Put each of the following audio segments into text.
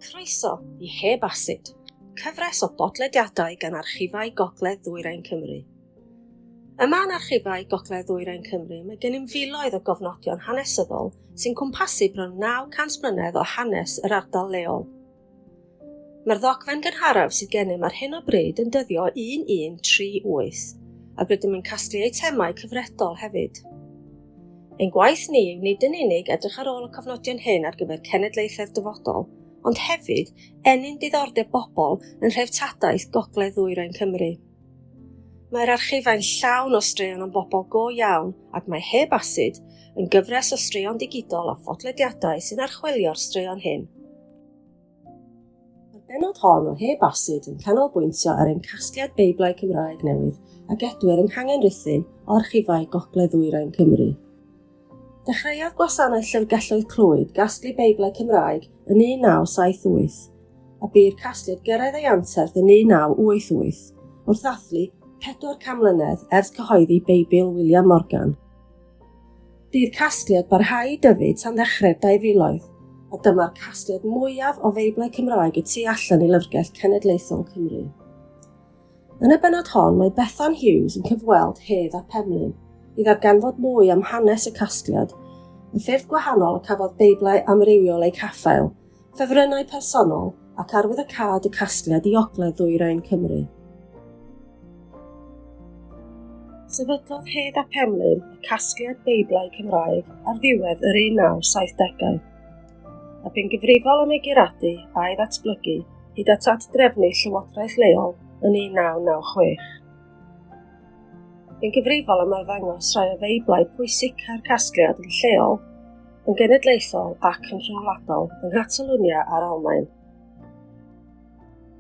Croeso i Heb Asid, cyfres o bodlediadau gan Archifau Gogledd Ddwyrain Cymru. Yma yn Archifau Gogledd Ddwyrain Cymru mae gennym filoedd o gofnodion hanesyddol sy'n cwmpasu bron 900 mlynedd o hanes yr ardal leol. Mae'r ddogfen gynharaf sydd gennym ar hyn o bryd yn dyddio 1138, ac rydym yn casglu eitemau cyfredol hefyd. Ein gwaith ni yw nid yn unig edrych ar ôl y cofnodion hyn ar gyfer cenedlaethau'r dyfodol, ond hefyd ennyn diddordeb bobl yn nhreftadaeth Gogledd Ddwyrain Cymru. Mae'r archifau'n llawn o straeon am bobl go iawn ac mae Heb Asid yn gyfres o straeon digidol a phodlediadau sy'n archwilio'r straeon hyn. Mae'r bennod hon o Heb Asid yn canolbwyntio ar ein casgliad Beiblau Cymraeg newydd a gedwir yng Nghangen Rhuthun o Archifau Gogledd Ddwyrain Cymru. Dechreuodd Gwasanaeth Llyfrgelloedd Clwyd gasglu Beiblau Cymraeg yn 1978, a bu i'r casgliad gyrraedd ei anterth yn 1988, wrth ddathlu 400 mlynedd ers cyhoeddi Beibl William Morgan. Bu i'r casgliad barhau i dyfu tan ddechrau'r daufiloedd, a dyma'r casgliad mwyaf o Feiblau Cymraeg y tu allan i Lyfrgell Cenedlaethol Cymru. Yn y bennod hon, mae Bethan Hughes yn cyfweld Hedd ap Emlyn i ddarganfod mwy am hanes y casgliad, y ffyrdd gwahanol y cafodd Beiblau amrywiol eu caffael, ffefrynnau personol ac arwyddocâd y casgliad i ogledd ddwyrain Cymru. Sefydlodd Hedd ap Emlyn y casgliad Beiblau Cymraeg ar ddiwedd yr 1970au, a bu'n gyfrifol am ei guradu a'i ddatblygu hyd at ad-drefnu llywodraeth leol yn 1996. Bu'n gyfrifol am arddangos rhai o Feiblau pwysica'r casgliad yn lleol, yn genedlaethol ac yn rhyngwladol yng Nghatalwnia a'r Almaen.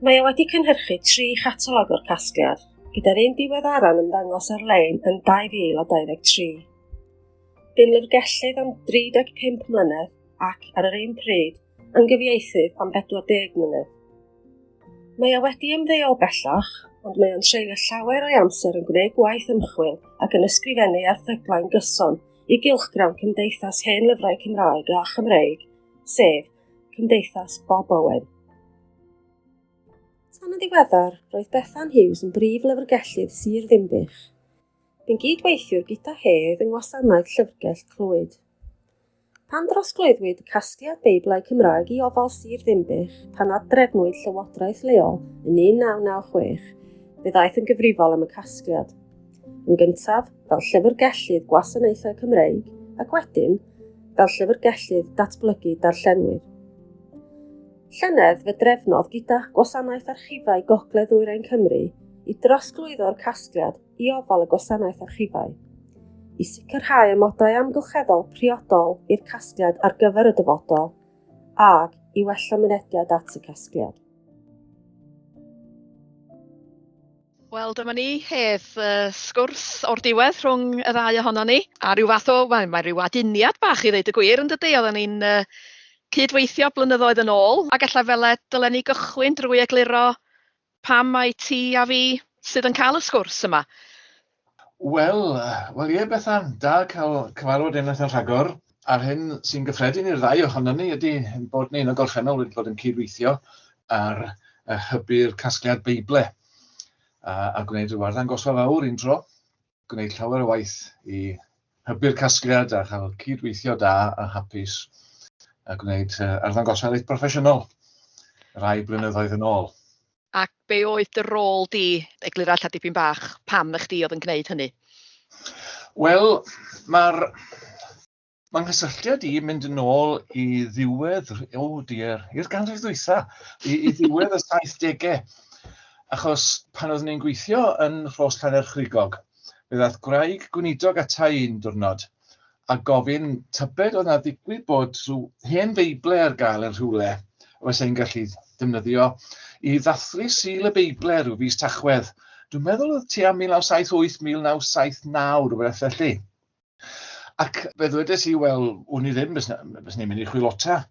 Mae o wedi cynhyrchu tri chatalog o'r casgliad, gyda'r un diweddara'n ymddangos ar-lein yn 2023. Bu'n lyfrgellydd am 35 mlynedd ac, ar yr un pryd, yn gyfieithydd am 40 mlynedd. Mae o wedi ymddeol bellach, ond mae o'n treulio llawer o'i amser yn gwneud gwaith ymchwil ac yn ysgrifennu erthyglau'n gyson i gylchgrawn Cymdeithas Hen Lyfrau Cymraeg a Chymreig, sef Cymdeithas Bob Owen. Tan yn ddiweddar, roedd Bethan Hughes yn brif lyfrgellydd Sir Ddinbych. Bu'n gyd-weithiwr gyda Hedd yng Ngwasanaeth Llyfrgell Clwyd. Pan drosglwyddwyd y casgliad Beiblau Cymraeg i ofal Sir Ddinbych pan ad-drefnwyd llywodraeth leol yn 1996, fe ddaeth yn gyfrifol am y casgliad. Yn gyntaf, fel llyfrgellydd gwasanaethau Cymreig ac wedyn, fel llyfrgellydd datblygu darllenwyr. Llynedd fe drefnodd gyda Gwasanaeth Archifau Gogledd Ddwyrain Cymru i drosglwyddo'r casgliad i ofal y Gwasanaeth Archifau, i sicrhau amodau amgylcheddol priodol i'r casgliad ar gyfer y dyfodol ac i wella mynediad at y casgliad. Wel, dyma ni, Hedd, sgwrs o'r diwedd rhwng y ddau ohonon ni. A rhyw fath o, wel, mae rhyw aduniad bach i ddeud y gwir, yn dydy? Oedden ni'n cydweithio blynyddoedd yn ôl, ac ella fele dylen ni gychwyn drwy egluro pam mai ti a fi sydd yn cael y sgwrs yma. Wel, wel ie Bethan, da cael cyfarfod unwaith yn rhagor. A'r hyn sy'n gyffredin i'r ddau ohonon ni ydy ein bod ni yn y gorffennol wedi bod yn cydweithio ar hybu'r casgliad Beible a, a gwneud rhyw arddangosfa fawr un tro, gwneud llawer o waith i hybu'r casgliad a chael cydweithio da a hapus a gwneud arddangosfa reit broffesiynol rai blynyddoedd yn ôl. Ac be oedd dy rôl di, eglura ella dipyn bach, pam na chdi oedd yn gwneud hynny? Wel, mae'r Mae nghysylltiad i mynd yn ôl i ddiwedd, o oh dear, i'r ganrif ddwytha, i, i ddiwedd y 70au. Achos pan oeddwn i'n gweithio yn Rhos Llanerchrugog, fe ddaeth gwraig gweinidog ata i un diwrnod a gofyn tybed oedd 'na ddigwydd bod rhyw hen Feible ar gael yn rhywle fysa i'n gallu defnyddio i ddathlu Sul y Beible rhyw fis Tachwedd. Dwi'n meddwl oedd tua 1978, 1979, rhywbeth felly. Ac fe ddwedes i, wel, wn i ddim, bys ni'n mynd i chwilota.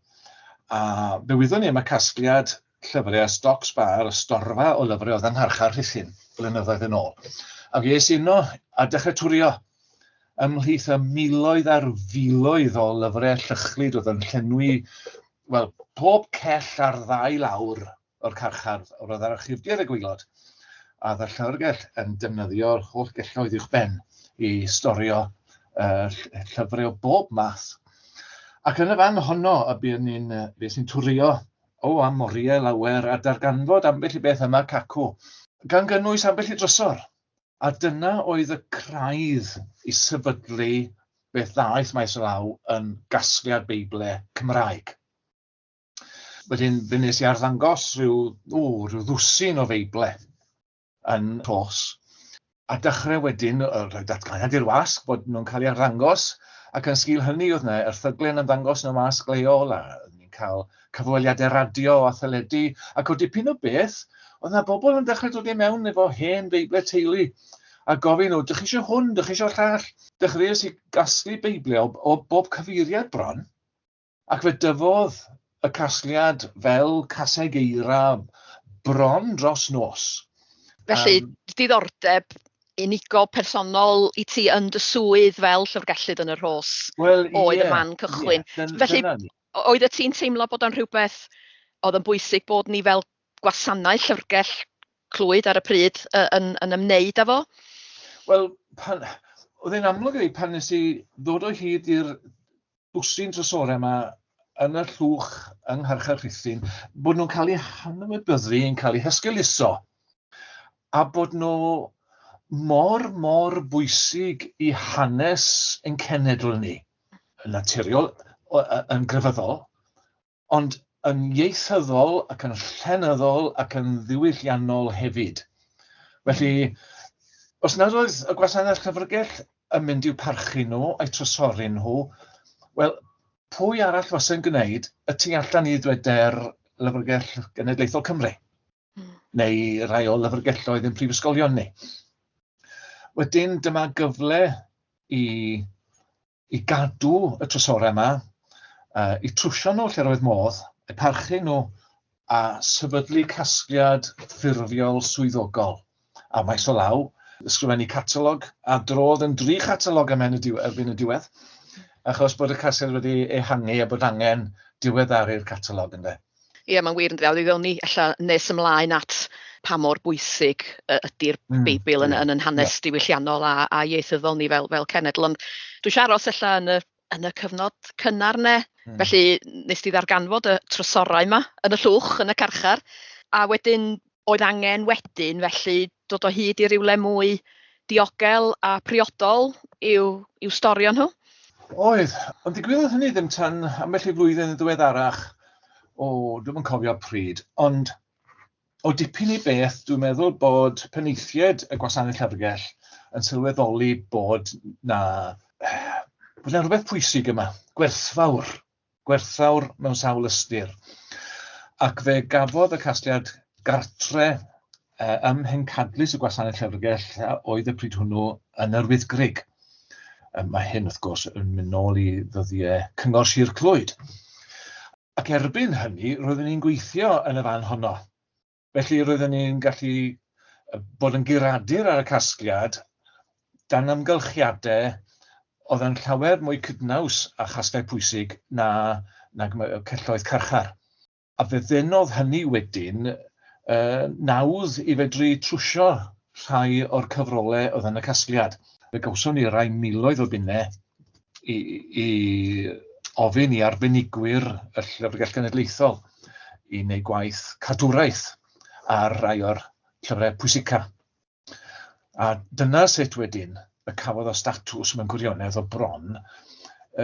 A fe wyddwn ni am y casgliad llyfrau a stoc sbâr, y storfa o lyfrau oedd yng Ngharchar Rhuthun blynyddoedd yn ôl. Ac es i yno a dechrau twrio ymhlith y miloedd ar filoedd o lyfrau llychlyd oedd yn llenwi Wel, pob cell ar ddau lawr o'r carchar, roedd yr archifdy ar y gwaelod, a oedd y llyfrgell yn defnyddio'r holl gelloedd uwch ben i storio llyfrau o bob math. Ac yn y fan honno y buon ni'n bues i'n twrio o am oriau lawer a darganfod ambell i beth yma cacw, gan gynnwys ambell i drysor. A dyna oedd y craidd i sefydlu beth ddaeth maes o law yn gasgliad Beiblau Cymraeg. Wedyn fe wnes i arddangos rhyw, o, rhyw ddwsin o Feiblau yn Rhos, a dechrau wedyn rhoi datganiad i'r wasg bod nhw'n cael eu arddangos, ac yn sgil hynny oedd yna erthyglau yn ymddangos yn y wasg leol, a ni'n cael cyfweliadau radio a theledu, ac o dipyn o beth, oedd yna bobl yn dechrau dod i mewn efo hen Feiblau teulu, a gofyn, o, dych chi eisiau hwn, dych chi eisiau llall? Dechreuais i gasglu Beiblau o bob cyfeiriad bron, Ac fe dyfodd y casgliad fel caseg eira bron dros nos. Felly, diddordeb unigol personol i ti yn dy swydd fel llyfrgellydd yn y Rhos well, oedd y man cychwyn. Yeah, Felly, oedd y ti'n teimlo bod o'n rhywbeth oedd yn bwysig bod ni fel gwasanaeth llyfrgell Clwyd ar y pryd yn, yn ymwneud â fo? Wel, pan, oedd e'n amlwg i fi pan nes i ddod o hyd i'r dwsin drysorau yma yn y llwch yng Ngharchar Rhuthun, bod nhw'n cael eu hanwybyddu, yn cael eu hesgeuluso, a bod nhw mor, mor bwysig i hanes ein cenedl ni, yn naturiol, yn grefyddol, ond yn ieithyddol ac yn llenyddol ac yn ddiwylliannol hefyd. Felly, os nad oedd y gwasanaeth llyfrgell yn mynd i'w parchu nhw a'u trysori nhw, wel, pwy arall fysa'n gwneud y tu allan i ddweder Lyfrgell Genedlaethol Cymru? Neu rai o lyfrgelloedd yn prifysgolion ni. Wedyn dyma gyfle i i gadw y trysorau yma, i trwsio nhw lle roedd modd, eu parchu nhw a sefydlu casgliad ffurfiol swyddogol. A maes o law, ysgrifennu catalog, a drodd yn dri chatalog ymhen y diw erbyn y diwedd, achos bod y casgliad wedi ehangu a bod angen diweddaru'r catalog ynde. Ie, mae'n wir yn dydi? Ddown ni ella nes ymlaen at pa mor bwysig ydy'r Beibl yn, yn, yn hanes diwylliannol a, a ieithyddol ni fel, fel cenedl, ond dwi eisiau aros ella yn y, yn y cyfnod cynnar ne. Felly nes di ddarganfod y trysorau yma yn y llwch, yn y carchar, a wedyn oedd angen wedyn felly dod o hyd i rywle mwy diogel a priodol i'w, i'w storio nhw? Oedd, ond digwyddodd hynny ddim tan ambell i flwyddyn yn ddiweddarach. O, dwi'm yn cofio pryd, ond o dipyn i beth, dwi'n meddwl bod penaethiaid y gwasanaeth llyfrgell yn sylweddoli bod na, bod na rhywbeth pwysig yma, gwerthfawr, gwerthfawr mewn sawl ystyr. Ac fe gafodd y casgliad gartre ym mhencadlys y gwasanaeth llyfrgell a oedd y pryd hwnnw yn yr Wyddgrug. Mae hyn, wrth gwrs, yn mynd nôl i ddyddiau Cyngor Sir Clwyd. Ac erbyn hynny, roeddwn i'n gweithio yn y fan honno. Felly roeddwn i'n gallu bod yn guradur ar y casgliad dan amgylchiadau oedd yn llawer mwy cydnaws â chasgliad pwysig na, nag celloedd carchar. A fe ddenodd hynny wedyn nawdd i fedru trwsio rhai o'r cyfrolau oedd yn y casgliad. Fe gawson ni rai miloedd o bunnau i, i ofyn i arbenigwyr y Llyfrgell Genedlaethol i wneud gwaith cadwraeth ar rai o'r llyfrau pwysica. A dyna sut wedyn y cafodd o statws mewn gwirionedd o bron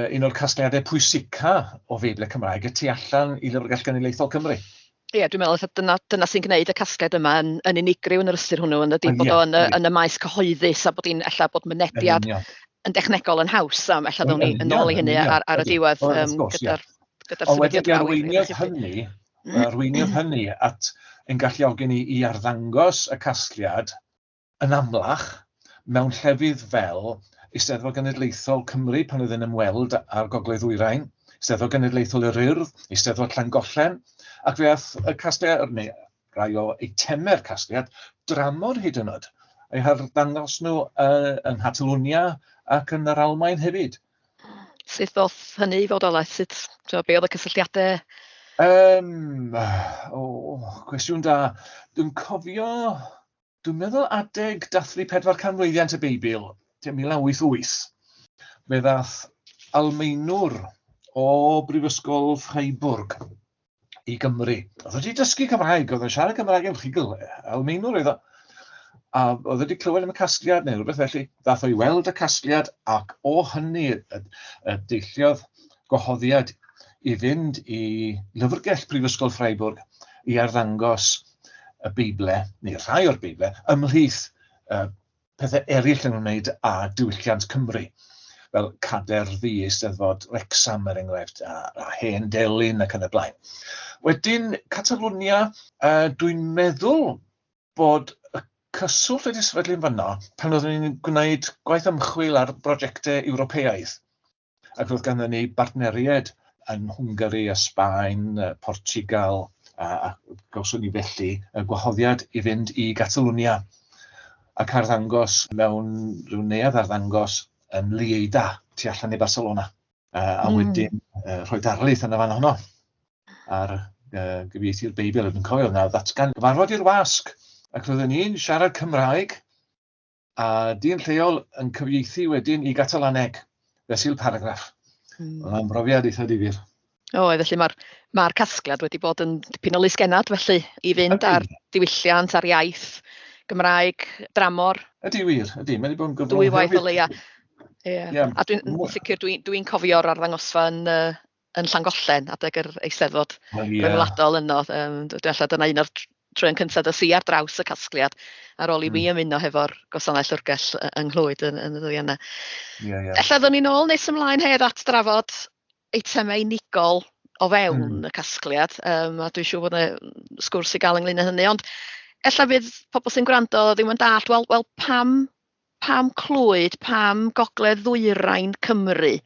un o'r casgliadau pwysica o Feiblau Cymraeg y tu allan i Lyfrgell Genedlaethol Cymru. Ie, dwi'n meddwl että dyna, dyna sy'n gwneud y casgliad yma yn, yn unigryw yn yr ystyr hwnnw, yn ydy bod o yn y, yn y maes cyhoeddus a bod hi'n ella bod mynediad yn dechnegol yn haws, a ella ddown ni yn ôl i hynny ar, ar y diwedd gyda'r gyda Ond wedyn arweiniodd hynny, arweiniodd hynny at ein galluogi ni i arddangos y casgliad yn amlach mewn llefydd fel Eisteddfod Genedlaethol Cymru pan oedd yn ymweld â'r Gogledd Ddwyrain, Eisteddfod Genedlaethol yr Urdd, Eisteddfod Llangollen, ac fe ath y casgliad, neu rai o eitemau'r casgliad, dramor hyd yn oed, eu harddangos nhw yng Nghatalwnia ac yn yr Almaen hefyd. Sut ddoth hynny i fodolaeth? Sut, be oedd y cysylltiadau? Um, o, cwestiwn da. Dwi'n cofio, dwi'n meddwl adeg dathlu 400 mlwyddiant y Beibl, tua 1988, fe ddath Almaenwr o Brifysgol Freiburg i Gymru. Oedd wedi dysgu Cymraeg, oedd yn siarad Cymraeg yn rhugl, Almaenwr oedd o. A oedd wedi clywed am y casgliad neu rhywbeth felly. Ddath o i weld y casgliad ac o hynny y, y deilliodd gwahoddiad i fynd i lyfrgell Prifysgol Freiburg i arddangos y Beible, neu rhai o'r Beible, ymhlith uh, pethau eraill yn ymwneud â diwylliant Cymru, fel Cader Ddu, Eisteddfod Wrecsam, er enghraifft, a, a Hen Delyn ac yn y blaen. Wedyn, Catalwnia, uh, dwi'n meddwl bod y cyswllt wedi sefydlu'n fanno pan oeddwn ni'n gwneud gwaith ymchwil ar brosiectau Ewropeaidd. Ac roedd ganddyn ni bartneriaid yn Hwngari a Sbaen, Portiwgal, a, a gawson ni felly y gwahoddiad i fynd i Gatalwnia ac arddangos mewn rhyw neuadd arddangos yn Lleida, tu allan i Barcelona. A wedyn rhoi darlith yn y fan honno ar gyfieithu'r Beibl. Dwi'n cofio yna ddatgan gyfarfod i'r wasg, ac roeddwn ni'n siarad Cymraeg A dyn lleol yn cyfieithu wedyn i Gatalaneg, fesul paragraff. Oedd hwnna'n brofiad eitha difyr. Oedd, felly mae'r ma casgliad wedi bod yn dipyn o lysgennad felly i fynd ar diwylliant, ar iaith Gymraeg dramor. Ydy wir, ydy. Mae wedi bod yn gyfrwng. Dwy waith o leia. Ie. Yeah. A dwi'n sicr dwi'n dwi cofio'r arddangosfa yn, yn Llangollen adeg yr Eisteddfod well, yeah. ryngwladol yno. Um, dwi'n alla dyna un o'r troeon cyntaf dos i ar draws y casgliad ar ôl i mi ymuno hefo'r gwasanaeth llyfrgell yng Nghlwyd yn, yn y ddwy yna. Yeah, yeah. Ella ddwn ni'n ôl nes ymlaen hedd at drafod eitemau unigol o fewn y casgliad, a dwi'n siŵr bod yna sgwrs i gael ynglyn â hynny, ond ella fydd pobl sy'n gwrando ddim yn dallt, wel, wel pam pam Clwyd, pam Gogledd Ddwyrain Cymru,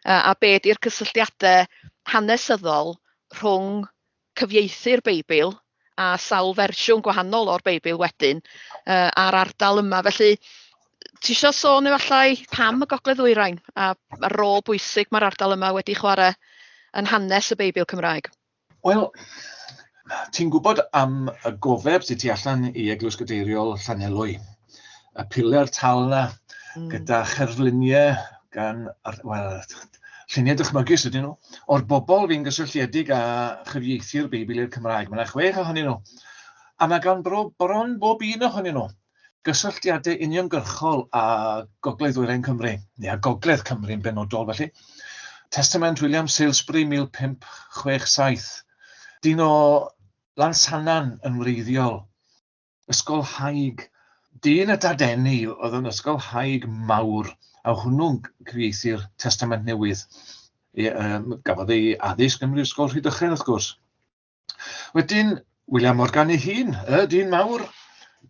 a be di'r cysylltiadau hanesyddol rhwng cyfieithu'r Beibl a sawl fersiwn gwahanol o'r Beibl wedyn uh, a'r ardal yma. Felly, ti eisiau sôn efallai pam y Gogledd Ddwyrain a, a rôl bwysig mae'r ardal yma wedi chwarae yn hanes y Beibl Cymraeg? Wel, ti'n gwybod am y gofeb sydd tu allan i Eglwys Gadeiriol Llanelwy, y piler tal yna gyda cherfluniau gan, wel, lluniau dychmygus ydyn nhw, o'r bobl fi'n gysylltiedig â chyfieithu'r Beibl i'r Cymraeg. Mae yna chwech ohonyn nhw. A mae gan bro, bron bob un ohonyn nhw gysylltiadau uniongyrchol â Gogledd Ddwyrain Cymru, neu â Gogledd Cymru yn benodol felly. Testament William Salesbury 1567. Dyn o Lansannan yn wreiddiol. Ysgolhaig. Dyn y Dadeni oedd yn ysgolhaig mawr, a hwnnw'n cyfieithu'r Testament Newydd. I, um, gafodd ei addysg ym Mhrifysgol Rhydychen, wrth gwrs. Wedyn, William Morgan ei hun, y dyn mawr,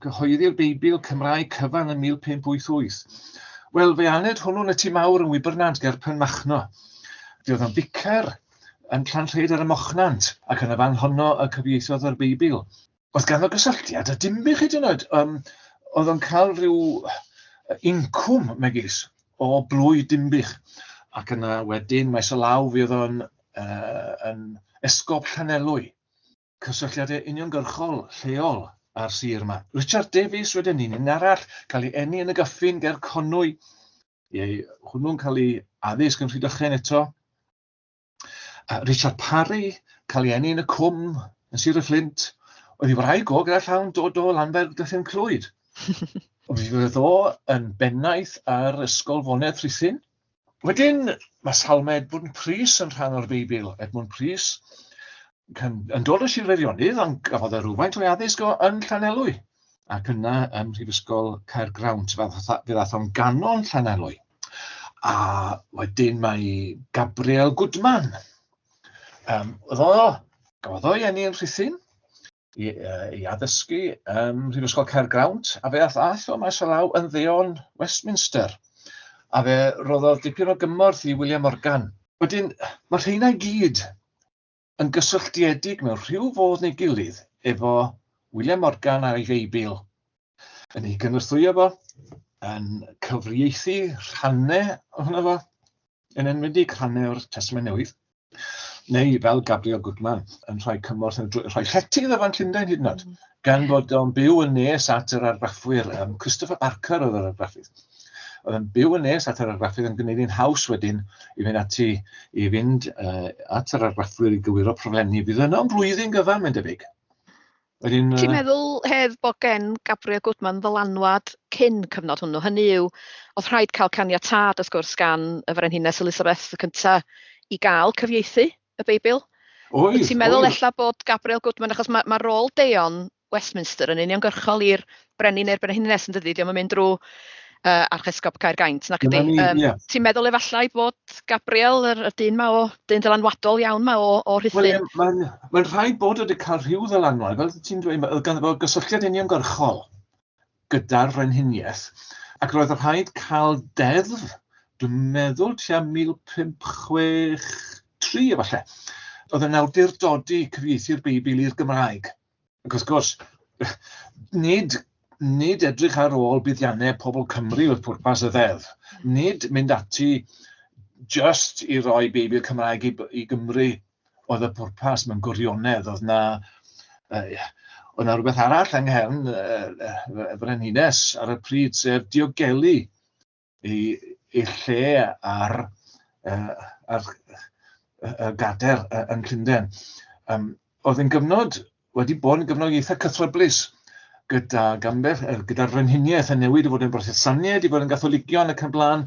cyhoeddi'r Beibl Cymraeg cyfan yn 1588. Wel, fe aned hwnnw'n y tŷ mawr yn Wybernant ger Penmachno. Fe oedd yn ficer yn Llanrhaeadr ar y Mochnant, ac yn y fan honno y cyfieithodd yr Beibl. Oedd ganddo gysylltiad â Dinbych hyd yn oed. Um, oedd o'n cael rhyw incwm, megis, o blwy Dinbych. Ac yna wedyn, maes o law, fe oedd o'n uh, yn esgob Llanelwy. Cysylltiadau uniongyrchol lleol â'r sir yma. Richard Davies wedyn, un un arall, cael ei eni yn y Gyffin ger Conwy. Ie, hwnnw'n cael ei addysg yn Rhydychen eto. A Richard Parry, cael ei eni yn y Cwm, yn Sir y Fflint. Oedd ei wraig o gyda llawn dod o Lanfair Dyffryn Clwyd. Fe fydd o yn bennaeth ar Ysgol Fonedd Rhuthun. Wedyn, mae Salmau Edmund Prys yn rhan o'r Beibl. Edmund Prys yn dod o Sir Feirionnydd, ond gafodd e rhywfaint o'i addysg o yn Llanelwy, ac yna ym Mhrifysgol Caergrawnt, fe ddaeth o'n ganon Llanelwy. A wedyn mae Gabriel Goodman. Um, oedd o, gafodd o'i eni yn Rhuthun, i, uh, i addysgu ym Mhrifysgol Caergrawnt, a fe ath ath o maes o law yn ddeon Westminster. A fe roddodd dipyn o gymorth i William Morgan. Wedyn, mae'r rheina i gyd yn gysylltiedig mewn rhyw fodd neu gilydd efo William Morgan a'i Feibl. Yn ei gynorthwyo fo, yn cyfrieithu rhannau ohono fo, yn enwedig rhannau o'r Testament Newydd. Neu fel Gabriel Goodman yn rhoi cymorth, yn rhoi llety iddo fo'n Llundain hyd yn oed, gan bod o'n byw yn nes at yr argraffwyr. Christopher Barker oedd yr argraffydd. Oedd yn byw yn nes at yr argraffydd yn gwneud hi'n haws wedyn i fynd ati i fynd at yr argraffwyr i gywiro proflenni. Fydd yno am flwyddyn gyfan, mae'n debyg. Wedyn, Ti'n meddwl, Hedd, bod gen Gabriel Goodman ddylanwad cyn cyfnod hwnnw? Hynny yw, oedd rhaid cael caniatâd, wrth gwrs, gan y Frenhines Elizabeth y cyntaf i gael cyfieithu y Beibl. Oedd. Ti'n meddwl ella bod Gabriel Goodman, achos mae rôl Deon Westminster yn uniongyrchol i'r brenin neu'r brenhines yn dydi, dio'm yn mynd drwy Archesgob Caergaint, nac ydi? Yeah. Ti'n meddwl efallai bod Gabriel, yr dyn ma o, dyn dylanwadol iawn ma o Rhuthun? Wel, mae'n rhaid bod wedi cael rhyw ddylanwad, fel ti'n dweud, oedd ganddo fo gysylltiad uniongyrchol gyda'r frenhiniaeth, ac roedd rhaid cael deddf, dwi'n meddwl tua 1563 efallai, oedd yn awdurdodi cyfieithu'r Beibl i'r Gymraeg. Ac wrth gwrs, nid, nid edrych ar ôl buddiannau pobl Cymru oedd pwrpas y ddeddf. Nid mynd ati just i roi Beibl Cymraeg i Gymru oedd y pwrpas mewn gwirionedd. Oedd na, oedd na rhywbeth arall yng nghefn y Frenhines ar y pryd, sef diogelu ei lle ar, ar y gader yn Llundain. Oedd yn gyfnod, wedi bod yn gyfnod eitha cythryblus gyda ambell, gyda'r frenhiniaeth yn newid i fod yn Brotestaniaid, i fod yn Gatholigion ac yn blaen.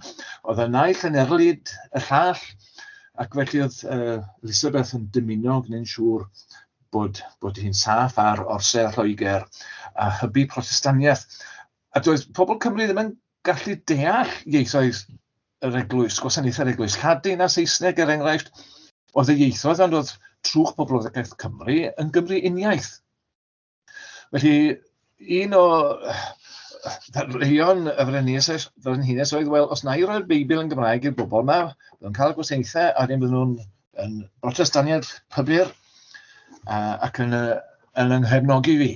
Oedd y naill yn erlid y llall, ac felly oedd Elizabeth yn dymuno gwneud siŵr bod hi'n saff ar orsedd Lloegr a hybu Protestaniaeth. A doedd pobl Cymru ddim yn gallu deall ieithoedd yr eglwys, gwasanaethau'r eglwys, Lladin a Saesneg er enghraifft, oedd y ieithoedd, ond oedd trwch poblogaeth Cymru yn Gymru uniaith. Felly, un o ddadleuon y frenhines oedd, wel, os na i roi'r Beibl yn Gymraeg i'r bobl yma, bydden nhw'n cael y gwasanaethau, a wedyn bydden nhw'n yn Brotestaniaid pybyr ac yn yng nghefnogi fi.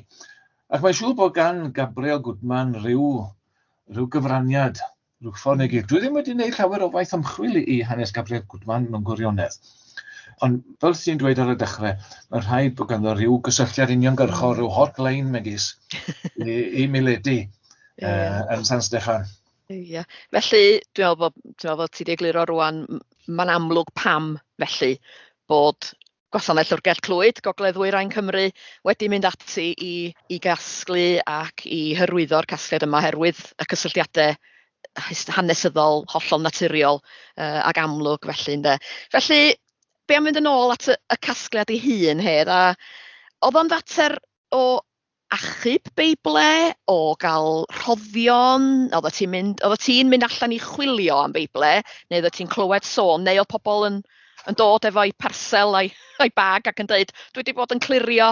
Ac mae'n siŵr bod gan Gabriel Goodman rhyw gyfraniad, rhyw ffordd neu gilydd. Dwi ddim wedi gwneud llawer o waith ymchwil i hanes Gabriel Goodman mewn gwirionedd. Ond fel ti'n dweud ar y dechrau, mae'n rhaid bod ganddo rhyw gysylltiad uniongyrchol, rhyw hotline megis, i Milady yn San Steffan. Ie. Felly, dwi'n meddwl bod ti wedi egluro rwan, mae'n amlwg pam felly bod Gwasanaeth Llyfrgell Clwyd, Gogledd Ddwyrain Cymru, wedi mynd ati i gasglu ac i hyrwyddo'r casgliad yma oherwydd y cysylltiadau hanesyddol hollol naturiol ac amlwg felly, ynde. Felly, be am fynd yn ôl at y casgliad ei hun, Hedd, a oedd o'n fater o achub Beible, o gael rhoddion, oeddet ti'n mynd, oeddet ti'n mynd allan i chwilio am Beible, neu oeddet ti'n clywed sôn, neu oedd pobl yn dod efo'i parsel a'i bag ac yn dweud, dwi wedi bod yn clirio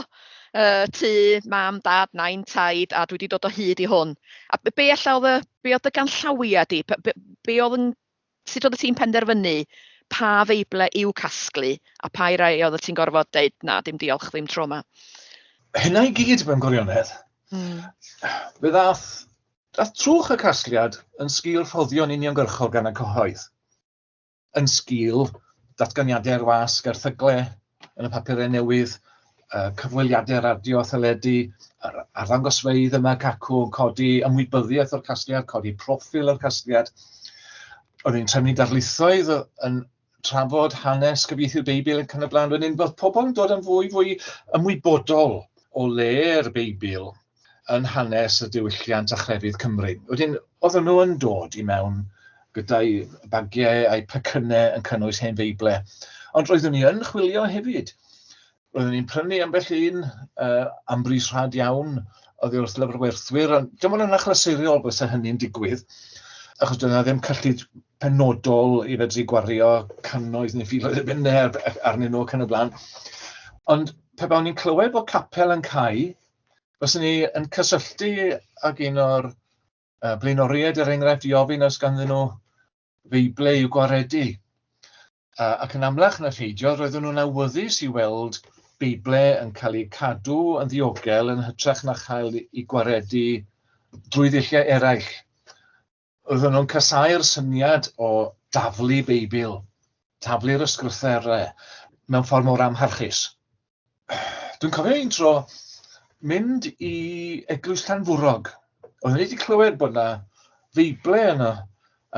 tŷ, mam, dad, nain, taid, a dwi wedi dod o hyd i hwn. A be ella oedd y, be oedd y ganllawiau di? Be oedd yn, sut oeddet ti'n penderfynu pa Feible i'w casglu a pa i rai oeddet ti'n gorfod deud, na, dim diolch, ddim tro yma? Hynna i gyd mewn gwirionedd. Fe ddath trwch y casgliad yn sgil rhoddion uniongyrchol gan y cyhoedd, yn sgil datganiadau'r wasg, erthygle yn y papurau newydd, cyfweliadau radio a theledu, yr arddangosfeydd yma ac acw yn codi ymwybyddiaeth o'r casgliad, codi proffil o'r casgliad. O'n i'n trefnu darlithoedd yn trafod hanes cyfieithu'r Beibl ac yn y blaen. Wedyn bod pobl yn dod yn fwy fwy ymwybodol o le'r Beibl yn hanes y diwylliant a chrefydd Cymru. Wedyn, oedden nhw yn dod i mewn gyda'i bagiau a'i pecynnau yn cynnwys hen Feible. Ond roeddwn ni yn chwilio hefyd. Roeddwn ni'n prynu ambell un am bris rhad iawn oddi wrth lyfrwerthwyr, ond dim ond yn achlysurol bysa hynny'n digwydd, achos doedd 'na ddim cyllid penodol i fedru gwario cannoedd neu filoedd o bunnau arnyn nhw ac yn y blaen. Ond pe bawn ni'n clywed bod capel yn cau, fyswn ni yn cysylltu ag un o'r blaenoriaid, er enghraifft, i ofyn os ganddyn nhw Feible i'w gwaredu. Ac yn amlach na pheidio, roedden nhw'n awyddus i weld Beible yn cael eu cadw yn ddiogel yn hytrach na chael eu gwaredu drwy ddulliau eraill. Roedden nhw'n casáu'r syniad o daflu Beibl, taflu'r ysgrythurau. mewn ffordd mor amharchus. Dwi'n cofio un tro mynd i Eglwys Llanfwrog. Oeddwn i wedi clywed bod yna Feible yna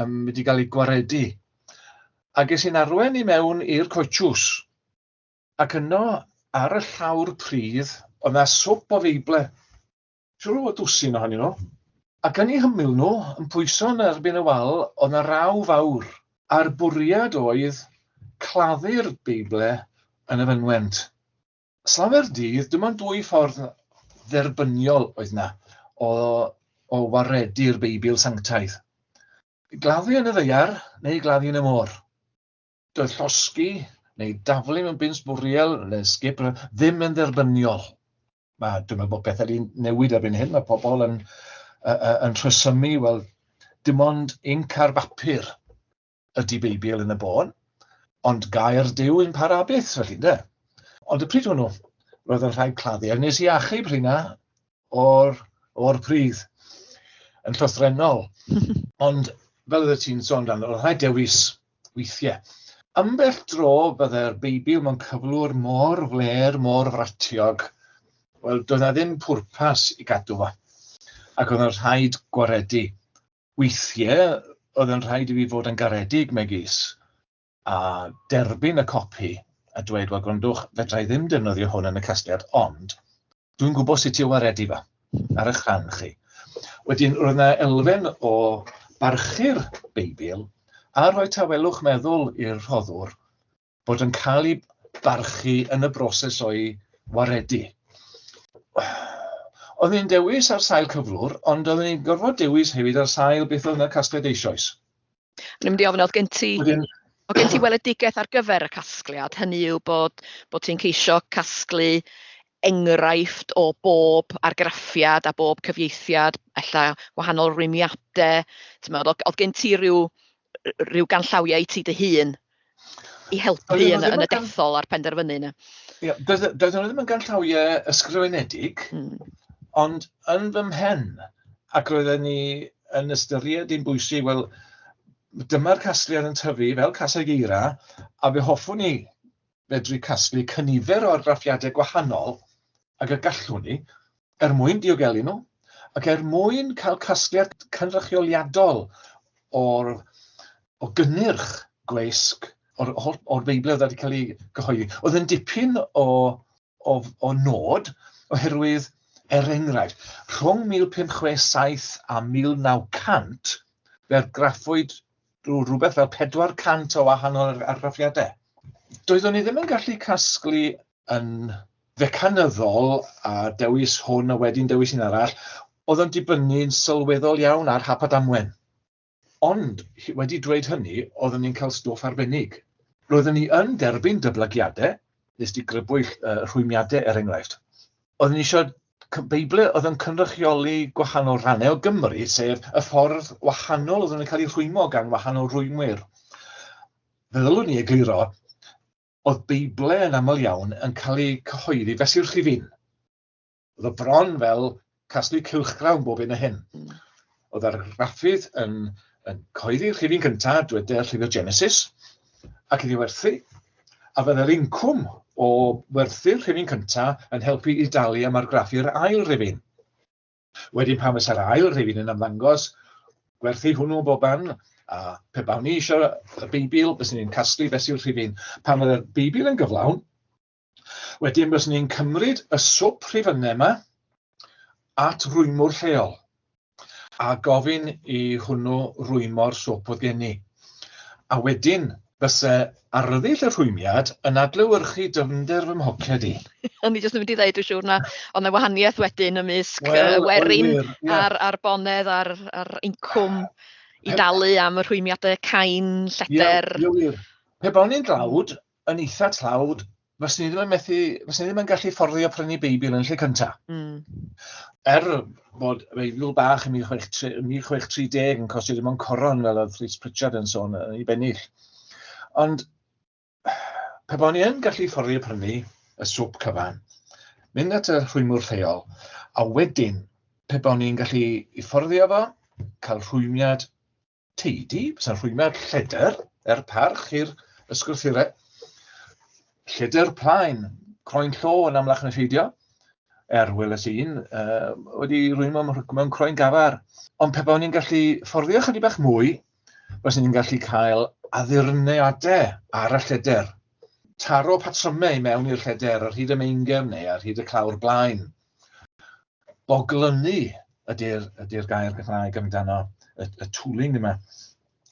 um, wedi cael ei gwaredu. A ges i'n arwen i mewn i'r coetws. Ac yno, ar y llawr pridd, oedd 'na swp o Feible. Siŵr o fod dwsin ohonyn nhw. Ac yn eu hymyl nhw, yn pwyso yn erbyn y wal, oedd 'na raw fawr, a'r bwriad oedd claddu'r Beible yn y fynwent. Slawer dydd, dim ond dwy ffordd dderbyniol oedd 'na o, o waredu'r Beibl sanctaidd. Gladdu yn y ddaear neu gladdu yn y môr. Doedd llosgi neu daflu mewn bin sbwriel neu sgip ddim yn dderbyniol. Mae, dwi'n meddwl bod pethau wedi newid erbyn hyn, mae pobl yn, uh, yn rhesymu, wel, dim ond inc ar bapur ydy Beibl yn y bôn, ond gair Duw yn para byth, felly, de. Ond y pryd hwnnw, roedd yn rhaid claddu, a wnes i achub rheina o'r, or pridd yn llythrennol. Ond fel oeddet ti'n sôn amdano, roedd rhaid dewis weithiau. Ambell dro byddai'r Beibl mewn cyflwr mor flêr, mor fratiog, wel, doedd 'na ddim pwrpas i gadw fo, ac oedd yn rhaid gwaredu. Weithiau, oedd yn rhaid i fi fod yn garedig, megis, a derbyn y copi a dweud, wel, gwrandwch, fedra i ddim defnyddio hwn yn y casgliad, ond dwi'n gwybod sut i'w waredu fo ar eich rhan chi. Wedyn, roedd yna elfen o barchu'r Beibl a rhoi tawelwch meddwl i'r rhoddwr bod yn cael ei barchu yn y broses o'i waredu. Oedd ni'n dewis ar sail cyflwr, ond oedden ni'n gorfod dewis hefyd ar sail beth oedd yn y casgliad eisoes. O'n i'n mynd i ofyn, oedd gen ti, Wedyn, oedd gen ti weledigaeth ar gyfer y casgliad? Hynny yw bod, bod ti'n ceisio casglu enghraifft o bob argraffiad a bob cyfieithiad, ella wahanol rwymiadau. Ti'n meddwl, oedd gen ti rhyw, rhyw ganllawiau i ti dy hun i helpu yn, yn y dethol a'r penderfynu yna? Ie, doedd nhw ddim yn ganllawiau ysgrifenedig, ond yn fy mhen, ac roedden ni yn ystyried hi'n bwysig, wel, dyma'r casgliad yn tyfu fel caseg eira, a fe hoffwn ni fedru casglu cynifer o argraffiadau gwahanol ag y gallwn ni, er mwyn diogelu nhw, ac er mwyn cael casgliad cynrychioliadol o'r, o gynnyrch gweisg o'r, or, o'r Beibl oedd wedi cael ei gyhoeddi. Oedd yn dipyn o, o, o nod, oherwydd, er enghraifft, rhwng 1567 a 1900, fe argraffwyd rhywbeth fel 400 o wahanol argraffiadau. Doeddwn i ddim yn gallu casglu yn fecanyddol a dewis hwn a wedyn dewis un arall, oedd o'n dibynnu'n sylweddol iawn ar hap a damwen. Ond, wedi dweud hynny, oeddwn ni'n cael stwff arbennig. Roeddwn ni yn derbyn dyblygiadau, nes di grybwyll uh, rhwymiadau er enghraifft. Oeddwn ni eisiau Beiblau oedd yn cynrychioli gwahanol rannau o Gymru, sef y ffordd wahanol oeddwn yn cael eu rhwymo gan wahanol rwymwyr. Fe ddylwn ni egluro, oedd Beiblau yn aml iawn yn cael eu cyhoeddi fesul rhifyn. Oedd o bron fel casglu cylchgrawn bob hyn a hyn. Oedd argraffydd yn, yn cyhoeddi rhifyn cyntaf, dweder llyfr Genesis, ac iddi werthu, a fydde'r incwm o werthu'r rhifyn cyntaf yn helpu i dalu am argraffu'r ail rifyn. Wedyn pan fysa'r ail rifyn yn ymddangos, gwerthu hwnnw bob man, a pe bawn ni eisiau y Beibl, fyswn ni'n casglu fesul rhifyn. Pan fydde'r Beibl yn gyflawn, wedyn fyswn ni'n cymryd y swp rhifynnau yma at rwymwr lleol a gofyn i hwnnw rwymo'r swp oedd gen i. A wedyn fyse arddull y rhwymiad yn adlewyrchu dyfnder fy mhoced i. O'n i jyst yn mynd i ddeud, dwi'n siŵr na oedd 'na wahaniaeth wedyn ymysg well, y werin wir, yeah. a'r, a'r bonedd a'r, a'r incwm i dalu am y rhwymiadau cain, lleder. Ie, yeah, wir. Pe bawn i'n dlawd, yn eitha tlawd, fyswn i ddim yn methu, fyswn i ddim yn gallu fforddio prynu Beibl yn lle cynta. Er bod Beibl bach yn 1630 yn costio dim ond coron fel oedd Rhys Pritchard yn sôn yn ei bennill. Ond pe bawn i yn gallu fforddio prynu y swp cyfan, mynd at y rhwymwr lleol, a wedyn pe bawn i'n gallu i fforddio fo, cael rhwymiad teidi, fysa'n rhwymiad lledr, er parch i'r ysgrythurau. Lledr plaen, croen llo yn amlach na pheidio, er weles i un wedi rwymo mewn croen gafar. Ond pe bawn i'n gallu fforddio chydig bach mwy, fyswn i'n gallu cael addurniadau ar y lledr. Taro patrymau i mewn i'r lledr ar hyd y meingefn neu ar hyd y clawr blaen. Boglynu ydy'r ydy gair Gymraeg amdano, y tooling yma.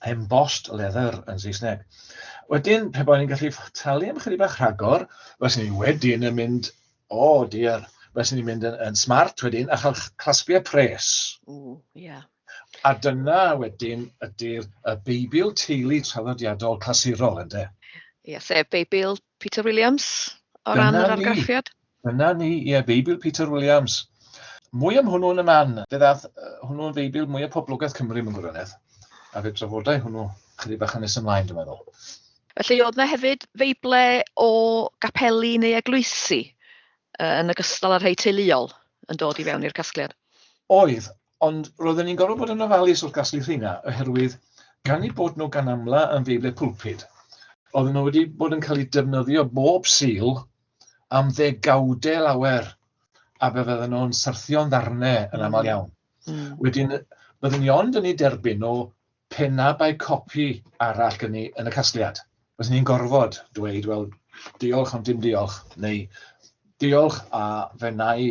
Embossed leather yn Saesneg. Wedyn, pe bawn i'n gallu talu am chydig bach rhagor, fyswn i wedyn yn mynd, o oh dear, fyswn i'n mynd yn smart wedyn a chael clasbiau pres. Ww, ie. Yeah. A dyna wedyn ydy'r y Beibl teulu traddodiadol clasurol, ynde? Ie, sef Beibl Peter Williams o ran yr argraffiad. Dyna ni, ie, Beibl Peter Williams. Mwy am hwnnw yn y man. Fe ddath hwnnw'n Feibl mwyaf poblogaidd Cymru mewn gwirionedd. A fe drafodai hwnnw chydig bach yn nes ymlaen, dwi'n meddwl. Felly oedd yna hefyd Feible o gapeli neu eglwysi yn ogystal â rhai teuluol yn dod i fewn i'r casgliad? Oedd, ond roedden ni'n gorfod bod yn ofalus wrth gasglu rheina, oherwydd gan eu bod nhw gan amla yn Feible pulpud, oedden nhw wedi bod yn cael eu defnyddio bob Sul am ddegawdau lawer, a fe fydden nhw'n syrthio'n ddarnau yn aml iawn. Wedyn, byddwn ni ond yn eu derbyn nhw pe na bai copi arall gen ni yn y casgliad. Fyswn ni'n gorfod dweud, wel, diolch ond dim diolch, neu diolch a fe wna i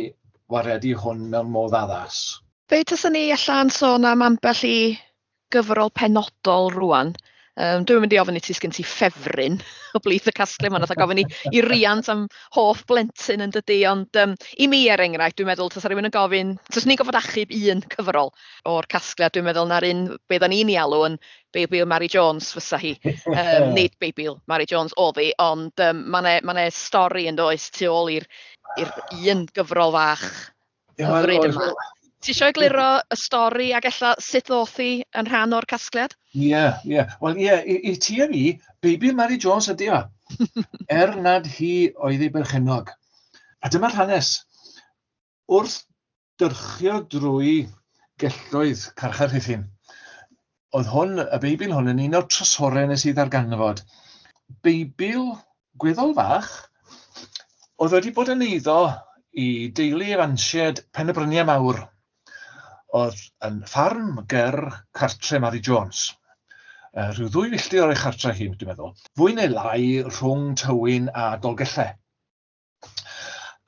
waredu hwn mewn modd addas. Be taswn ni ella'n sôn am ambell i gyfrol penodol rwan? Dwi'm yn mynd i ofyn i ti sgyn ti ffefryn o blith y casglu, mae'n fatha gofyn i riant am hoff blentyn yn dydy, ond i mi er enghraifft, dwi'n meddwl tasa rhywun yn gofyn, taswn i'n gorfod achub un cyfrol o'r casgliad, dwi'n meddwl na'r un be oedden ni'n ei alw yn Beibl Mary Jones fysa hi. Nid Beibl Mary Jones oedd hi, ond mae 'na ma' 'na stori yn does tu ôl i'r un gyfrol fach hyfryd yma. Ti eisiau egluro y stori ac ella sut ddoth hi yn rhan o'r casgliad? Ie, ie. Wel ie, i ti a fi, Beibl Mary Jones ydy o. Er nad hi oedd ei berchennog. A dyma'r hanes. Wrth dyrchio drwy gelloedd carchar Rhuthun, oedd hwn, y Beibl hwn, yn un o'r trysorau nes i ddarganfod. Beibl gweddol fach, oedd wedi bod yn eiddo i deulu Efansied Pen y Bryniau Mawr, oedd yn ffarm ger cartre Mary Jones. Rhyw ddwy filltir o'i chartre hi, dwi'n meddwl. Fwy neu lai rhwng Tywyn a Dolgellau.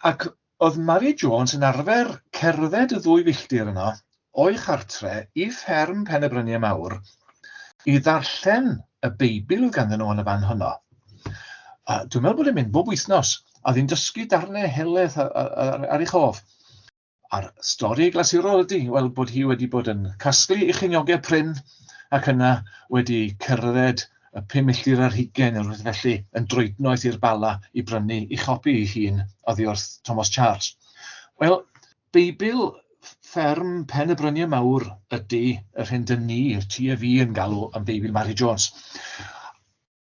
Ac oedd Mary Jones yn arfer cerdded y ddwy filltir yno o'i chartre i fferm Pen y Bryniau Mawr i ddarllen y Beibl oedd ganddyn nhw yn y fan honno. A dwi'n meddwl bod e'n mynd bob wythnos, a oedd hi'n dysgu darnau helaeth ar ei chof. A'r stori glasurol ydy, wel, bod hi wedi bod yn casglu ei cheiniogau prin ac yna wedi cerdded y 5 milltir ar hugain neu rhywbeth felly yn droednoeth i'r Bala i brynu ei chopi ei hun oddi wrth Thomas Charles. Wel, Beibl fferm Pen y Bryniau Mawr ydy yr hyn dyn ni, ti a fi yn galw yn Beibl Mary Jones.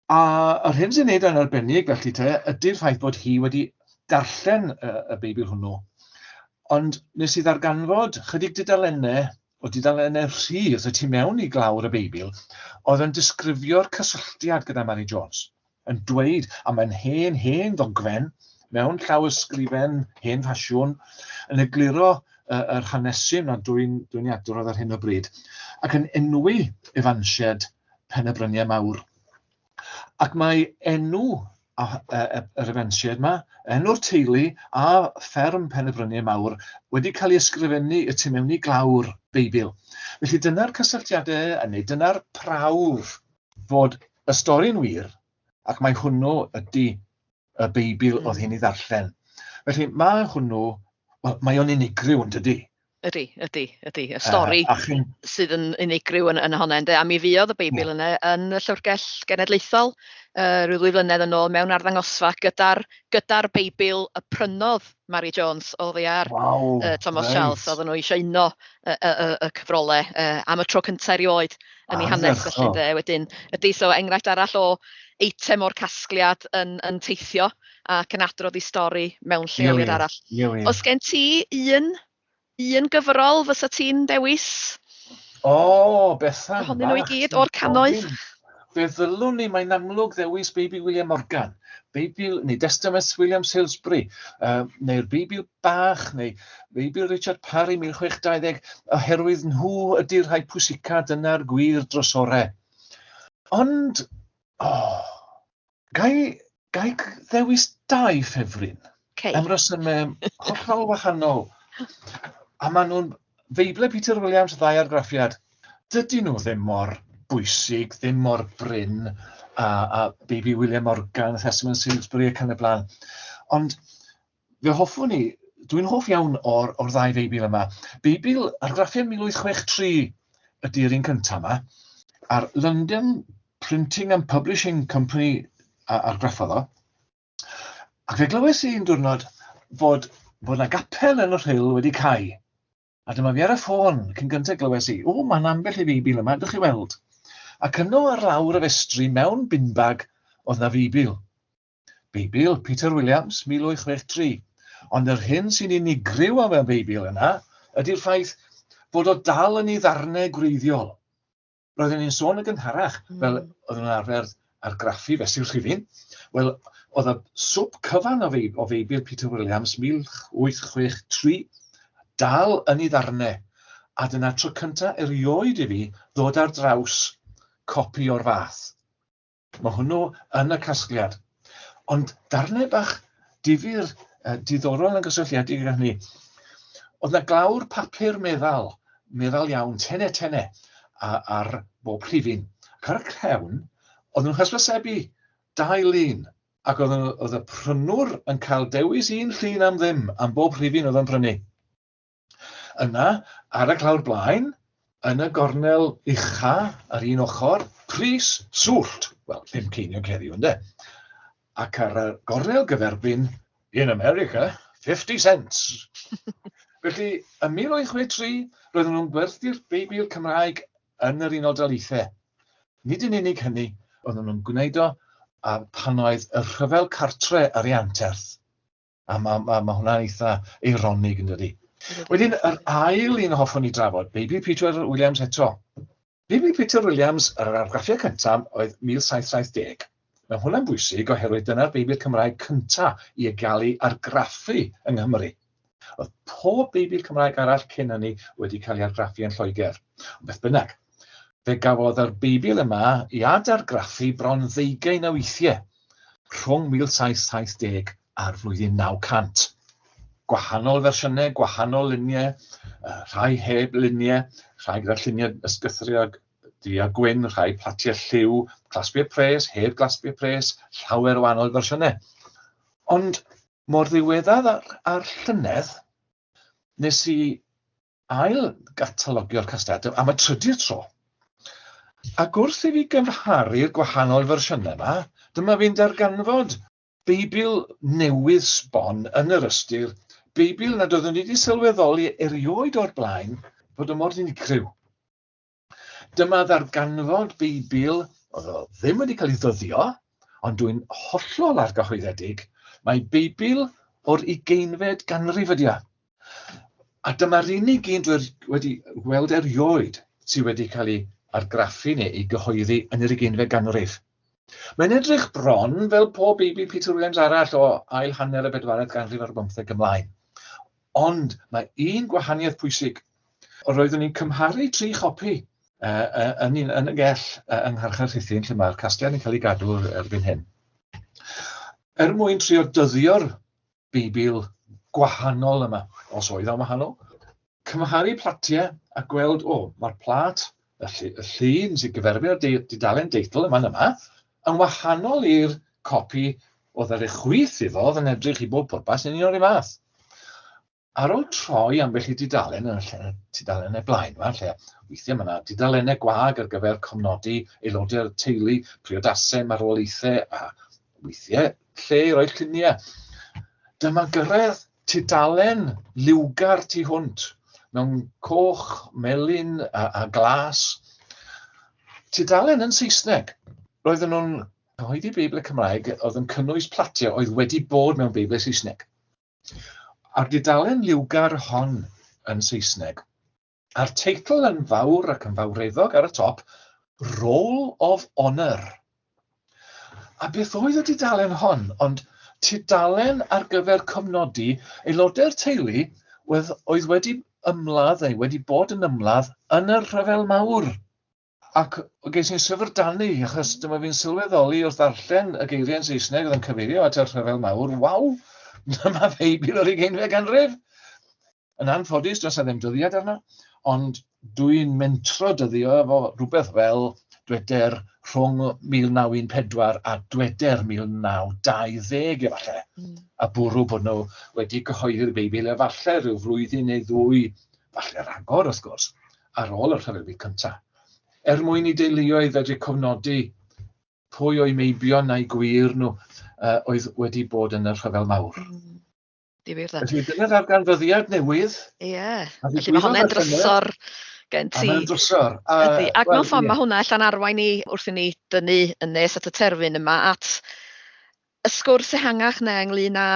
A yr hyn sy'n neud o'n arbennig felly te ydy'r ffaith bod hi wedi darllen y Beibl hwnnw. Ond nes i ddarganfod chydig dudalennau o dudalennau rhydd y tu mewn i glawr y Beibl oedd yn disgrifio'r cysylltiad gyda Mary Jones, yn dweud, a mae'n hen, hen ddogfen, mewn llawysgrifen hen ffasiwn, yn egluro yr hanesyn na dwi'n dwi adrodd ar hyn o bryd, ac yn enwi Efansied Pen y Bryniau Mawr. Ac mae enw yr Efansiaid yma, enw'r teulu a fferm Pen y Bryniau Mawr wedi cael ei ysgrifennu y tu mewn i glawr Beibl. Felly dyna'r cysylltiadau, neu dyna'r prawf fod y stori'n wir, ac mae hwnnw ydy y Beibl oedd hi'n ei ddarllen. Felly mae hwnnw, wel, mae o'n unigryw yn dydy? Ydy, ydy, ydy. Y stori sydd yn unigryw yn honna, ynde. A mi fuodd y Beibl yna yn y Llyfrgell Genedlaethol rhyw ddwy flynedd yn ôl mewn arddangosfa gyda'r gyda Beibl y prynodd Mary Jones oddi ar Thomas Charles. Oedden nhw eisiau uno y cyfrolau am y tro cyntaf erioed yn ei hanes felly ynde. Wedyn, ydy, so enghraifft arall o eitem o'r casgliad yn teithio ac yn adrodd ei stori mewn lleoliad arall. Oes gen ti un gyfrol fysa ti'n dewis? O, Bethan. Ohonyn nhw i gyd o'r cannoedd? Fe ddylwn ni, mae'n amlwg, ddewis Beibl William Morgan, Beibl neu Testament William Salesbury, neu'r Beibl Bach, neu Beibl Richard Parry 1620, oherwydd nhw ydy'r rhai pwysica, dyna'r gwir drysorau. Ond, oh, gai, gai ddewis dau ffefryn? Okay. Am resymau hollol wahanol. A maen nhw'n Feiblau Peter Williams, ddau argraffiad. Dydyn nhw ddim mor bwysig, ddim mor brin a, a Baby William Morgan, Testament Salisbury ac yn y blaen. Ond fe hoffwn i, dwi'n hoff iawn o'r, or ddau Feibl yma. Beibl argraffiad 1863 ydy'r un cyntaf yma, a'r London Printing and Publishing Company argraffodd o. Ac fe glywes i un diwrnod fod, fod 'na gapel yn y Rhyl wedi cau. A dyma fi ar y ffôn cyn gyntaf glywes i, o, mae'n ambell i Feibl yma, dych chi weld. Ac yno ar lawr y festri mewn bin bag oedd 'na Feibl. Beibl Peter Williams, 1863. Ond yr hyn sy'n unigryw am y Beibl yna ydy'r ffaith fod o dal yn ei ddarnau gwreiddiol. Roedden ni'n sôn yn gynharach, fel oedden nhw'n arfer argraffu fesul rhifyn. Wel, oedd y swp cyfan o, feib, o Feibl Peter Williams 1863 dal yn ei ddarnau. A dyna'r tro cyntaf erioed i fi ddod ar draws copi o'r fath. Mae hwnnw yn y casgliad. Ond darnau bach difyr, diddorol yn gysylltiedig â hynny. Oedd na glawr papur meddal, meddal iawn, tene tene, ar bob rhifyn. Ac ar y cefn, oedd nhw'n hysbysebu dau lun, ac oedd, oedd y prynwr yn cael dewis un llun am ddim am bob rhifyn oedd yn prynu. Yna, ar y clawr blaen, yn y gornel ucha ar un ochr, pris swllt, wel, pum ceiniog heddiw, ynde? Ac ar y gornel gyferbyn, in America, 50 cents. Felly, ym 1863, roedden nhw'n gwerthu'r Beibl Cymraeg yn yr Unol Daleithiau. Nid yn unig hynny, oedden nhw'n gwneud o a pan oedd y rhyfel cartre ar ei anterth. A mae ma, ma hwnna'n eitha eironig yn dydi. Wedyn, yr ail un hoffwn i drafod, Baby Peter Williams eto. Baby Peter Williams, yr argraffiad cyntaf oedd 1770. Mae hwnna'n bwysig oherwydd dyna'r Beibl Cymraeg cyntaf i gael ei argraffu yng Nghymru. Oedd pob Beibl Cymraeg arall cyn hynny wedi cael ei argraffu yn Lloegr. Ond beth bynnag, fe gafodd yr Beibl yma ei adargraffu bron ddeugain o weithiau rhwng 1770 a'r flwyddyn 900. Gwahanol fersiynau, gwahanol luniau, rhai heb luniau, rhai gyda lluniau ysgythriog du a gwyn, rhai platiau lliw, clasbiau pres, heb glasbiau pres, llawer o wahanol fersiynau. Ond mor ddiweddar â'r, ar llynedd, nes i ail gatalogio'r casgliad am y trydydd tro. Ac wrth i fi gymharu'r gwahanol fersiynau yma, dyma fi'n darganfod Beibl newydd sbon yn yr ystyr, Beibl nad oeddwn i wedi sylweddoli erioed o'r blaen fod o mor unigryw. Dyma ddarganfod Beibl oedd o ddim wedi cael ei ddyddio, ond dwi'n hollol argyhoeddedig mae Beibl o'r ugeinfed ganrif ydi o. A dyma'r unig un dwi wedi gweld erioed sydd wedi cael ei argraffu neu ei gyhoeddi yn yr ugeinfed ganrif. Mae'n edrych bron fel pob Beibl Peter Williams arall o ail hanner y bedwaredd ganrif ar bymtheg ymlaen. Ond mae un gwahaniaeth pwysig. Roeddwn i'n cymharu tri chopi uh, yn, yn y gell uh, yng Ngharchar Rhuthun, lle mae'r casgliad yn cael ei gadw erbyn hyn. Er mwyn trio dyddio'r Beibl gwahanol yma, os oedd o'n wahanol, cymharu platiau a gweld, o, mae'r plat, y, ll y llun sy'n gyferbyn â'r dudalen deitl yma yma, yn wahanol i'r copi oedd ar ei chwith iddo, oedd yn edrych i bob pwrpas yn un o'r un fath. Ar ôl troi ambell i dudalen yn y lle, tudalennau blaen yma, lle weithiau mae yna dudalennau gwag ar gyfer cofnodi aelodau'r teulu, priodasau, marwolaethau a weithiau lle i roi lluniau. Dyma gyrraedd tudalen liwgar tu hwnt, mewn coch, melyn a, a glas. Tudalen yn Saesneg. Roedden nhw'n cyhoeddi Beibl Cymraeg oedd yn cynnwys platiau oedd wedi bod mewn Beibl Saesneg. A'r dudalen liwgar hon yn Saesneg, a'r teitl yn fawr ac yn fawreddog ar y top, Roll of Honour. A beth oedd y dudalen hon? Ond tudalen ar gyfer cofnodi aelodau'r teulu oedd, oedd wedi ymladd neu wedi bod yn ymladd yn y Rhyfel Mawr. Ac ges i'n syfrdanu, achos dyma fi'n sylweddoli wrth ddarllen y geiriau yn Saesneg oedd yn cyfeirio at y Rhyfel Mawr, waw, dyma Feibl o'r ugeinfed ganrif! Yn anffodus, does 'na ddim dyddiad arno, ond dwi'n mentro dyddio efo rhywbeth fel dweder rhwng 1914 a dweder 1920 efallai, a bwrw bod nhw wedi cyhoeddi'r Beibl efallai rhyw flwyddyn neu ddwy, falle rhagor wrth gwrs, ar ôl y Rhyfel Byd Cyntaf. Er mwyn i deuluoedd fedru cofnodi pwy o'u meibion na'u gwŷr nhw oedd wedi bod yn y Rhyfel Mawr. Difyr de. Felly dyna ddarganfyddiad newydd. Ie. Yeah. Felly mae hwnna'n drysor gen ti. Mae'n drysor. A, Ydy. Ac mewn ffordd yeah. mae hwnna allan arwain ni wrth i ni dynnu yn nes at y terfyn yma at y sgwrs ehangach na ynglyn â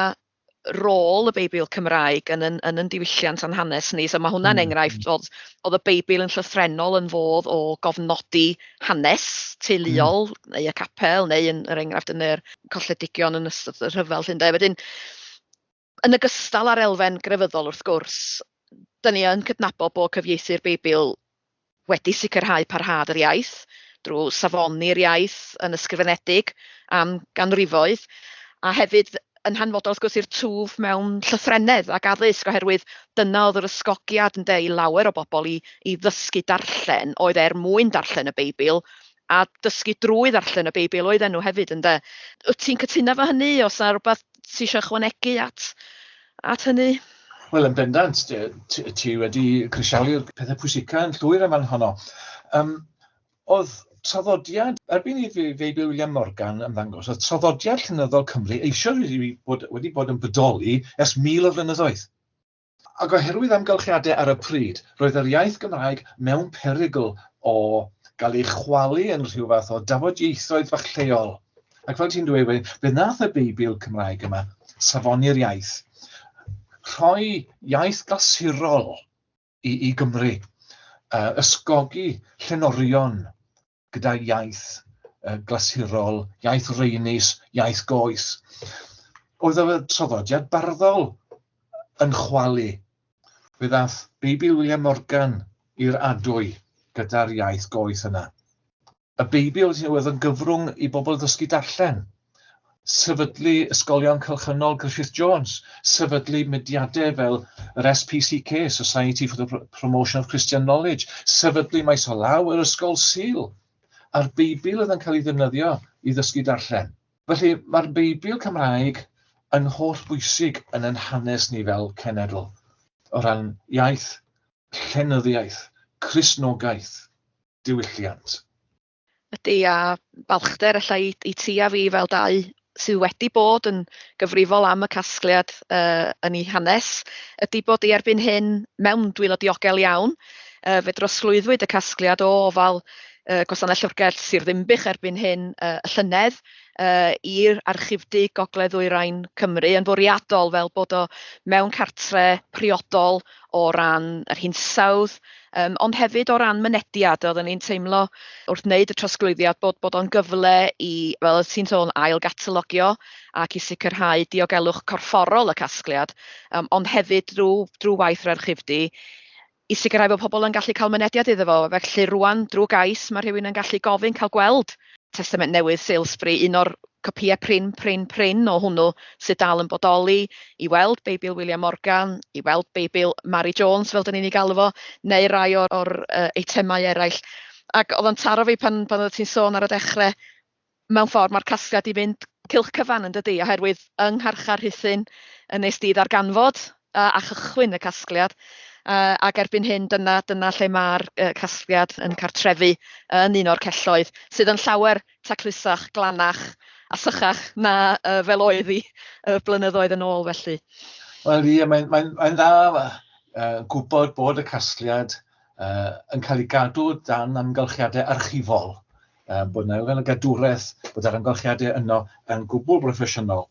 rôl y Beibl Cymraeg yn yn, yn, yn diwylliant a'n hanes ni. So mae hwnna'n enghraifft oedd, oedd y Beibl yn llythrennol yn fodd o gofnodi hanes teuluol neu y capel neu yn yr enghraifft yn yr colledigion yn ystod y rhyfel 'lly ynde. Wedyn yn ogystal â'r elfen grefyddol wrth gwrs, dyn ni yn cydnabod bod cyfieithu'r Beibl wedi sicrhau parhad yr iaith drwy safoni'r iaith yn ysgrifenedig am ganrifoedd, a hefyd yn hanfodol wrth gwrs i'r twf mewn llythrennedd ac addysg, oherwydd dyna oedd yr ysgogiad ynde i lawer o bobl i, i ddysgu darllen, oedd er mwyn darllen y Beibl, a dysgu drwy ddarllen y Beibl oedden nhw hefyd ynde. Wyt ti'n cytuno efo hynny? Oes 'na rywbeth ti eisiau ychwanegu at, at hynny? Wel, yn bendant, ti, ti wedi crisialu'r pethau pwysica yn llwyr yn fan honno. Oedd traddodiad, erbyn i Feibl William Morgan ymddangos, oedd traddodiad llenyddol Cymru eisoes wedi bod, wedi bod yn bodoli ers 1000 o flynyddoedd. Ac oherwydd amgylchiadau ar y pryd, roedd yr iaith Gymraeg mewn perygl o gael ei chwalu yn rhyw fath o dafodieithoedd fach lleol. Ac fel ti'n dweud, wedyn, fe wnaeth y Beibl Cymraeg yma safoni'r iaith, rhoi iaith glasurol i, i Gymru, ysgogi llenorion gyda iaith glasurol, iaith reinus, iaith goes. Oedd y traddodiad barddol yn chwalu. Fe ddath Beibl William Morgan i'r adwy gyda'r iaith goeth yna. Y Beibl oedd yn gyfrwng i bobl ddysgu darllen. Sefydlu ysgolion cylchynol Griffith Jones, sefydlu mudiadau fel yr SPCK, Society for the Promotion of Christian Knowledge, sefydlu maes o law yr Ysgol Sul, a'r Beibl oedd yn cael ei ddefnyddio i ddysgu darllen. Felly mae'r Beibl Cymraeg yn holl bwysig yn ein hanes ni fel cenedl, o ran iaith, llenyddiaeth, Cristnogaeth, diwylliant. Ydy, a balchder ella i, i ti a fi fel dau sydd wedi bod yn gyfrifol am y casgliad yn ei hanes, ydy bod i erbyn hyn mewn dwylo diogel iawn. Fe drosglwyddwyd y casgliad o ofal Gwasanaeth Llyfrgell Sir Ddinbych erbyn hyn y llynedd i'r Archifdy Gogledd Ddwyrain Cymru yn fwriadol fel bod o mewn cartre priodol o ran yr hinsawdd, ond hefyd o ran mynediad. Oedden ni'n teimlo wrth wneud y trosglwyddiad bod, bod o'n gyfle i, fel oedd ti'n sôn, ail gatalogio ac i sicrhau diogelwch corfforol y casgliad, ond hefyd drwy, drwy waith yr archifdy, i sicrhau bod pobl yn gallu cael mynediad iddo fo. Felly rwan, drwy gais, mae rhywun yn gallu gofyn cael gweld Testament Newydd Salesbury, un o'r copïau prin, prin, prin o hwnnw sydd dal yn bodoli, i weld Beibl William Morgan, i weld Beibl Mary Jones, fel dyn ni'n ei galw fo, neu rai o'r, or eitemau eraill. Ac oedd o'n taro fi pan, pan oedd ti'n sôn ar y dechrau, mewn ffordd mae'r casgliad i fynd cylch cyfan yn dydy, oherwydd yng Ngharchar Rhuthun yn nes di ddarganfod a chychwyn y casgliad, ac erbyn hyn dyna, dyna lle mae'r casgliad yn cartrefu yn un o'r celloedd, sydd yn llawer taclusach, glanach a sychach na fel oedd hi blynyddoedd yn ôl felly. Wel ie, mae'n mae, mae dda gwybod bod y casgliad yn cael ei gadw dan amgylchiadau archifol, bod yna elfen o gadwraeth, bod yr amgylchiadau yno yn gwbl broffesiynol.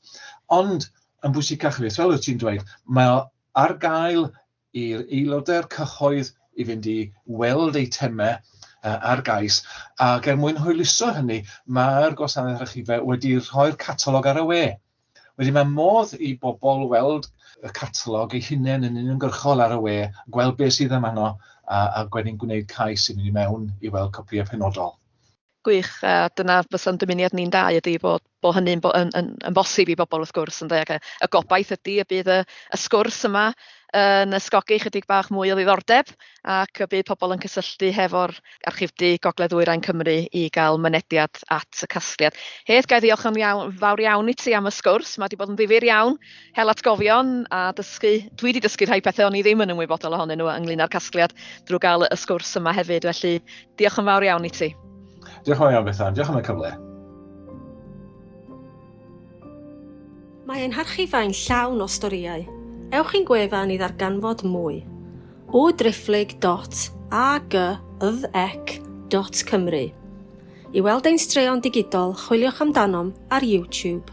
Ond yn bwysicach fyth, fel wyt ti'n dweud, mae o ar gael i'r aelodau'r cyhoedd i fynd i weld eitemau. ar gais, ac er mwyn hwyluso hynny, mae'r Gwasanaeth Archifau wedi rhoi'r catalog ar y we. Wedyn mae modd i bobl weld y catalog eu hunain yn uniongyrchol ar y we, gweld beth sydd yn fanno, a, a wedyn gwneud cais i fynd i mewn i weld copïau penodol. Gwych, a dyna fysa'n dymuniad ni'n dau ydy bod, bod hynny'n bo, yn, yn, yn bosib i bobl wrth gwrs ynde, ac y, y gobaith ydy y bydd y, y sgwrs yma yn ysgogi chydig bach mwy o ddiddordeb ac y bydd pobl yn cysylltu hefo'r Archifdy Gogledd Ddwyrain Cymru i gael mynediad at y casgliad. Hedd, ga i ddiolch yn iawn, fawr iawn i ti am y sgwrs. Mae wedi bod yn ddifyr iawn hel atgofion a dysgu. Dwi wedi dysgu rhai pethau o'n i ddim yn ymwybodol ohonyn nhw ynglyn â'r casgliad drwy gael y sgwrs yma hefyd. Felly diolch yn fawr iawn i ti. Diolch yn fawr iawn Bethan, diolch am y cyfle. Mae ein harchifau'n llawn o storïau. Ewch i'n gwefan i ddarganfod mwy. www.agddec.cymru I weld ein straeon digidol, chwiliwch amdanom ar YouTube.